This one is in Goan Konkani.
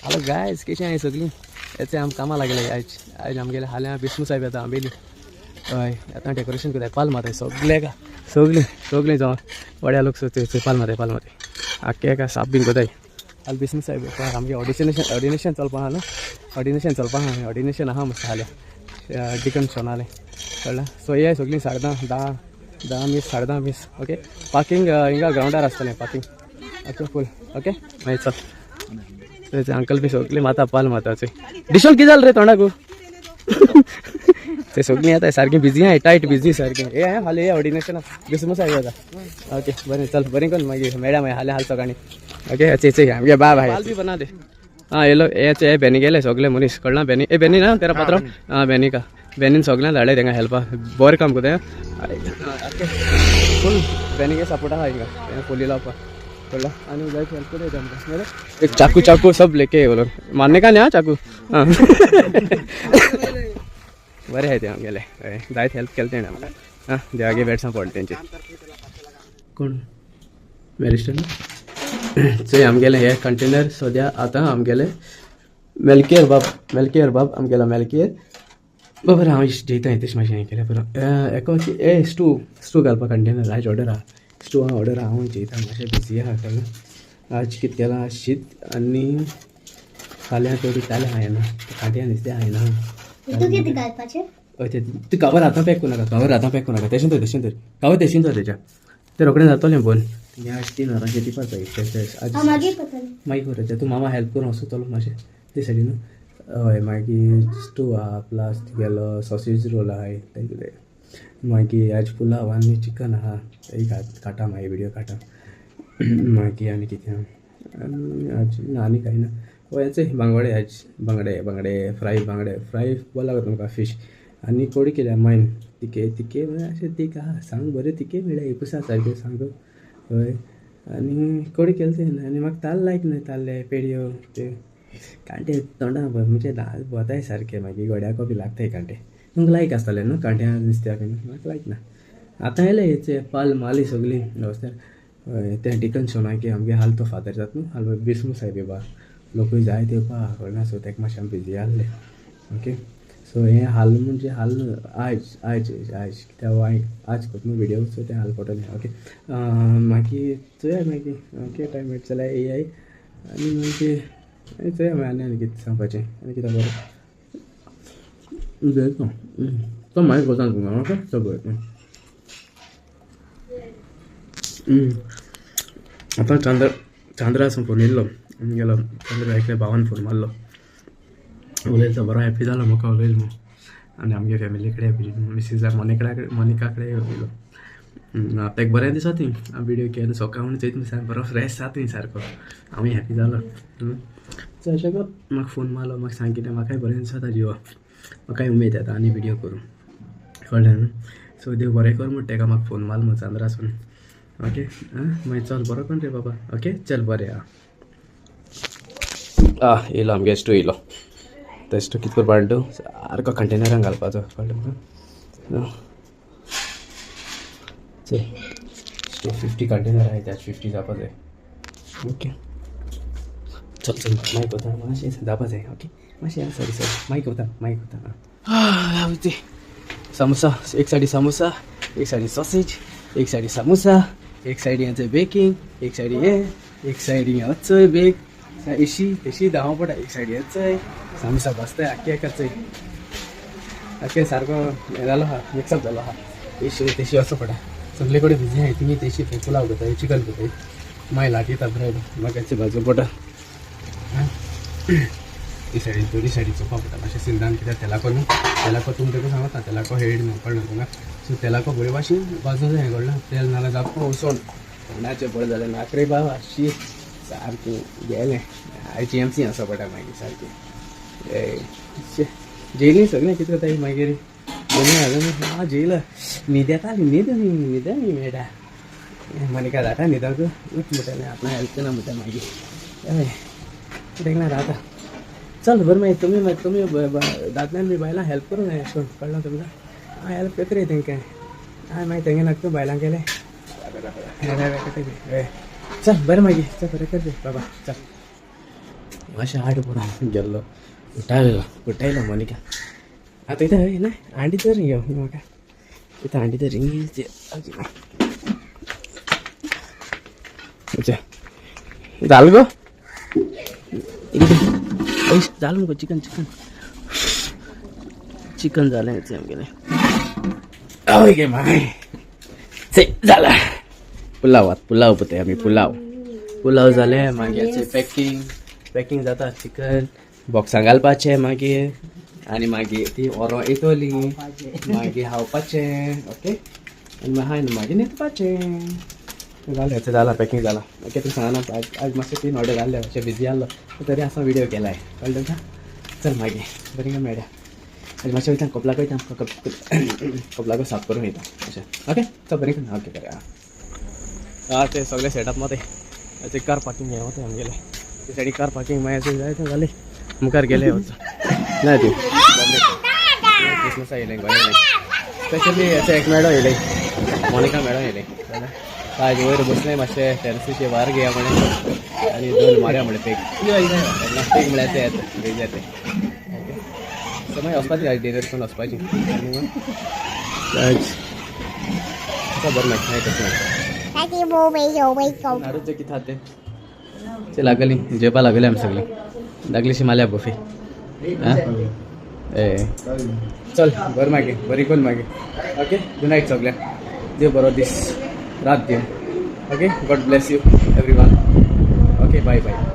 हॅलो गायज, कशी आहाय सगळीं? येचे आम कामां लागले आयज. आयज आमगेले हाल्यां बिस्मू साहेब येता आंबेली. हय, आतां डेकोरेशन करताय. पाल मारताय सगळे का, सगळीं सगळीं जावन वड्या लोक सगळे पाल मारताय, पाल मारताय आख्खे का, साप बीन करताय. हाल बिस्मू साहेब येता. आमगे ऑडिशनेशन ऑर्डिनेशन चलपा आहा न्हू, ऑर्डिनेशन चलपा आहा, ऑर्डिनेशन आहा मस्त हाल्यां डिकन सोनालें, कळ्ळें? सो ये सगळीं 10:30, 10, 10 मीस, 10:30 मीस. ओके, पार्किंग हिंगा ग्रावंडार आसतलें पार्किंग. ओके, फूल. ओके, मागीर चल. ते अंकल बी सगळीं माता, पाल माता. डिशोल कितें जालें रे तोंडाकू? ते सगळीं येता, सारकी बिजी आहाय, टायट बिजी सारकें. हे हालीं हे ऑर्डिनेशन बिस्मू साहेब येता. ओके, बरें, चल, बरें कर. मागीर मेळ्या मागीर हाल्यां, हाल सकाळीं. ओके. हेचे आमगे बा भाई बी बना दे. हां, येलो हेचे हे बेनी गेले सगळे मनीस, कळना? बेनी, ए बेनी ना तेरा पात्र. हां, बेनी का बेनीन सगळ्यां धाडले तेंका हेल्पाक. बरें काम करता फूल. बेनीगे सपोर्ट आहा हिंगा फोली लावपाक, कळ्ळा? आनी जायत हेल्प करता आमकां. एक चाकू चाकू सब लेके वो लोग मारने का नहीं. चाकू, हां, बरें आहाय ते आमगेले. हय, जायत हेल्प केलें तेणें आमकां. हां, देवागे बेडसां पडलें तेंचे. कोण बॅरिस्टर चोय आमगेले हे कंटेनर सद्या आतां आमगेले मेलकेर बाब, मेलकेर बाब, आमगेलो मेलकेर बरें. हांव जेयता तेश मातशें हें केलें बरो. एको ए स्टू, स्टू घालपा कंटेनर आयज ऑर्डर आहा. स्टू आहा ऑर्डर आहा. हांव जेयता, मातशें बिजी आहा, कळ्ळें? आज कितें केलां? आज शीत आनी फाल्यां थोडी तालें हांयना, कांट्या नुस्तें हांयना. तूं कितें घालपाचें? हय, ते तूं कवर आतां पॅक करूं नाका, कवर आतां पॅक करूं नाका. तेशें तर, तेशें तर कवर तेशें तर तेच्या ते रोखडें जातलें बंद. तुगे आज 3 वरांचेर दिवपाक जाय ते आज. हांव मागीर करतलें. मागीर करता तूं. मामा हेल्प करूं वचतलो मातशें ते सायडीन. हय, मागीर स्टू आहा, प्लस तुगेलो सॉसेज रोल आहाय ते कितें. मागीर आज पुलाव आनी चिकन आहा, तेय काडटा मागीर, विडियो काडटा मागीर. आनी कितें आहा? आनी आज ना, आनी कांय ना. हय, बांगोडे आज, बांगडे, बांगडे फ्राय, बांगडे फ्राय बरो लागता तुमकां. फिश आनी कोडी केल्या मायन तिके तिके म्हळ्यार अशें तीक आहा, सांग बरें तिके मेळ्ळें एकूच आहा सारकें सांग. हय, आनी कोडी केलें तें. आनी म्हाका ताल्ले लायक न्हय, ताल्ले पेडयो ते कांटे तोंडा म्हणजे भोंवताय सारके. मागीर गोड्याको बी लागताय कांटे. तुमकां लायक आसतलें न्हू कांट्या नुस्त्याक? म्हाका लायक ना. आतां येयले हेचे पाल माली सगळीं वेवस्था. हय, तें डिकन शोनाकी आमगे हाल तो फादर जाता न्हू, हाल बिस्मू साहेब येवपा, लोकूय जाय ते येवपा, कळना? सो तेका मातशें आमी बिजी आहले. ओके, सो हें हाल म्हणजे हाल न्हू, आयज आयज आयज कित्याक आज करता न्हू विडियो, सो तें हाल पडटलें. ओके, मागीर चोया मागीर. ओके, टायम मेळटा जाल्यार येयाय. आनी मागीर चोया मागीर. आनी आनी कितें सांगपाचें? आनी कितें? बरें जेयता तो, मागीर करता तुमकां. ओके, चल बरें. आतां चांद्र चांद्रासून फोन येयल्लो गेलो. चांद्र एकल्या भावान फोन मारलो, उलयलो, बरो हॅपी जालो म्हाका उलयलो म्हूण. आनी आमगे फॅमिली कडेन, मिसीसा मोनिका मोनिका कडेन उलयलो. तेका बरें दिसता ती विडियो केलो सकाळ म्हणून चोयता सारको बरो फ्रेश जाता थंय सारको. हांवूय हॅपी जालो. सो अशें कर, म्हाका फोन मारलो, म्हाका सांग कितें, म्हाकाय बरें दिसता जिवा, म्हाकाय उमेद येता आनी विडियो करूं, कळ्ळें न्हू? सो देव बरें कर म्हण तेका म्हाका फोन मारलो म्हण चांद्रासून. ओके, आं, मागीर चल, बरो कर रे बाबा. ओके, चल, बरें. आं आं, येयलो आमगे स्टू येयलो. ते स्टू कितें करपा तूं सारको कंटेनरान घालपाचो, कळ्ळें तुका? चल, स्टू 50 कंटेनर आहाय, त्याच 50 जावपा जाय. ओके, चल चल, मागीर कोता, मातशें जावपा जाय. ओके, मातशें, सॉरी सॉरी, मागीर कोता, मागीर कोता. ते समोसा, एक सायडी समोसा, एक सायडी सॉसेज, एक सायडी समोसा, एक सायडी हेंचे बेकिंग, एक सायडी हे, एक सायडी हेचोय बेक एशी तेशी धांव पडटा. एक सायडी हेचोय समोसा बसताय आख्खे एकाचोय आख्खे सारको हें जालो आहा, मिक्सअप जालो आहा. तेशी तेशी वचो पडटा, सगळे कडेन बिजी आहाय. तुमी तेशी पुलाव करताय, चिकन करताय, मागीर लाटयता ब्रेड, मागीर भाजूं पडटा. ती सायडीन दोनी सायडीन चोवपा पडटा मातशें सिंदान, कित्याक तेलाको न्हू, तेलाको तुमी तेका सांगता, तेलाको हेड न्हू, कळ्ळें तुमकां? सो तेलाको बरे भाशेन भाजूं जाय, कळ्ळें? तेल नाल्यार जाता वचोन तोंडाचें बरें जालें नाकरे बाबा. शी, सारकें गेलें. आयची एम सी आसा पडटा मागीर सारकें. जेयलीं सगळें, कितें करताय मागीर? जेवण हां, जेयला, न्हीद येताली, न्हीद न्हीद मेळटा. मनिका जाता न्हिदोंक, उठ म्हणटालें, आपणा हेल्प करना म्हणटा मागीर. हय, तेंका रावता. चल बरें, मागीर तुमी मागीर तुमी दादल्यान बी बायलां हेल्प करूं जाय अशें करून, कळ्ळें तुमकां? हांव हेल्प करता रे तेंकां. हांवें मागीर तेंगे नाका बायलां केलें. हय, चल बरें मागीर, चल बरें कर बाबा, चल. मातशें आड पडोन गेल्लो उठायलो उठायलो मोनिका. आतां इथं ना हांडी तर यो म्हाका इथं हांडी तर. अच्छा झालं गो, झालं मगो. चिकन चिकन चिकन झालं याचं आमगेलें. हय गे माय, झालं पुलाव. आतां पुलाव पळय आमी. पुलाव पुलाव जालें. मागीर पॅकिंग पॅकिंग जाता. चिकन बॉक्सां घालपाचें मागीर आनी मागीर ती व्हरों येतली, मागीर खावपाचें. ओके, आनी मागीर मागीर न्हिदपाचें. जालें तें, जालां पॅकिंग जालां. ओके, तुका सांगना, आज आज मातशें तीन ऑर्डर जाल्ले, मातशें बिजी आहलो, तरी आसा व्हिडिओ केलाय, कळ्ळें तुमकां? चल मागीर बरें काय मेळया. आज मातशें वयता कपलाक, वयता कपलाक साफ करून वयता अशें. ओके, चल बरें. ओके, बरें. आं आं ते सगळे सेटअप मते ते कार पार्किंग हे मते आमगेले ते सायडी कार पार्किंग. मागीर जाय थंय जालें, मुखार गेले वचो ना ती क्रिसमसा येयलें गोंया येयलें. स्पेशली अशें एक मॅडम येयलें, मोनिका मॅडम येयलें. आज वयर बसलें मातशें टेरसीचे वार घेया म्हणे आनी दोन मारया म्हळे पेक. पेक म्हळ्यार ते येता वेज येते. ओके, सो मागीर वचपाची आज डिनर करून वचपाची आनी आज बरें मागीर तशें. नाडूच कितें आहा तें ते लागली जेवपा लागली. आमी सगळीं लागलीशी माल्या बफे. आं ए चल बरें, मागीर बरी कोन मागीर. ओके, गुड नायट सगळ्यांक. देव बरो दीस रात दिवं. Okay, God bless you everyone. Okay, bye bye.